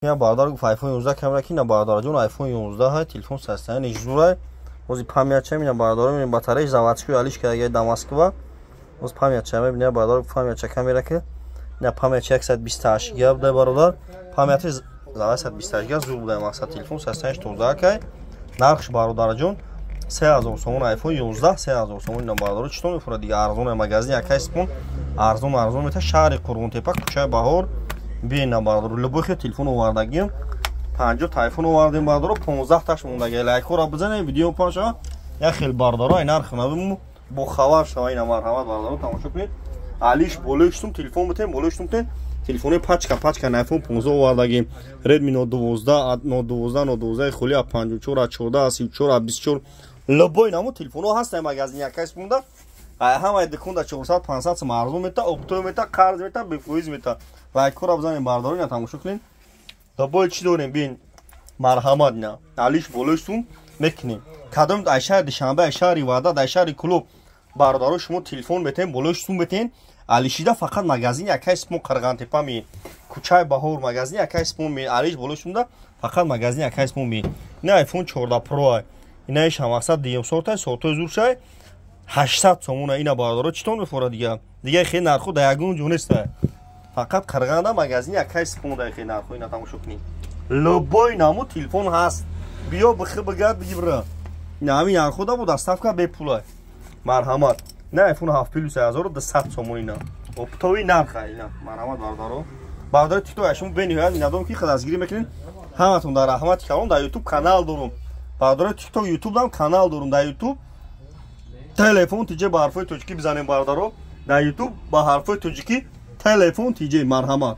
Я бародар гуфт, iPhone 11 камера ки на, бародарҷон, iPhone 11 ҳай, телефон состояние журай. Ози память мина, бародаро, мебинем, батареяш заводской, алиш карда да Москва. Оз память мебинем, бародар, память камера ки на, память 128 гига буда, бародар, памяти 128 гига зур буда. Мақсад, телефон состояние тоза кай. Нархш, бародарҷон, 3000 сомон. iPhone 11 3000 сомон. Ина, бародаро, читон мефурад дига? Арзон, магазин якай спон арзон арзон мета. Шаҳри Қурғонтепа, кӯчаи Баҳор. Биена, бародаро, любой хел телефон овардагим. 50 айфон овардем, бародаро, 15 таш мондаги. Лайкҳоро бизанем, видео паша як хел, бародаро, ай нарх навиму бо хабар шава. Ина, марҳамат, бародаро, тамошо кунед. Алиш болои штум телефон битем, болои штум битем. Телефони пачка пачка iPhone 15 овардагим, Redmi Note 12, Note 12, Note 12 хули, 54, 14, 34, 24, любой намо телефонҳо ҳастанд. Магазин якайс монда, ҳамаи дуконда 400, 500 сом арзон мета, оптовый мета, қарз мета, бефоиз мета. Лайкҳоро бизанем, бародаро, ина тамошо кунед. Любой чӣ дорем, бин, марҳамат, ина алиш болои сум мекунем. Кадом ай шаҳри Душанбе, ай шаҳри Ваҳдат, ай шаҳри Кулоб, бародаро, шумо телефон метен, болои сум метен, алишида фақат магазин якай спон, Қирғантепа меин, кӯчаи Баҳор, магазин якай спон меин. Алиш болои сумда фақат магазин якай спон меин. Ина iPhone 14 Pro ай, инаиша мақсад дуюм сортай, сортои зуршай, 800 сомона. Ина, бародаро, читон мефорад дига? Дига хел нархо да ягон ҷо неста, фақат Қирғанда, магазин якай спонда хел нархо. Ина тамошо кунед, любой намо телефон ҳаст, биё, бихи, бигар, биги, бира. Ина ҳамин нархо да бо доставка бепула. Марҳамат, на iPhone 7 Plus 1200 сомон. Ина оптовый нарха. Ина, марҳамат, бародаро. Бародари ТикТок, шумо бениҳоят миннатдорам, ки дастгирӣ мекунед. Ҳаматон дар раҳмати калон. Дар Ютуб канал дорум, бародари ТикТок, Ютуб канал дорум. Дар Ютуб Телефон Тиҷе ба ҳарфҳои тоҷикӣ бизанем, бародаро. Дар Ютуб ба ҳарфҳои тоҷикӣ Телефон Тиҷе. Марҳамат.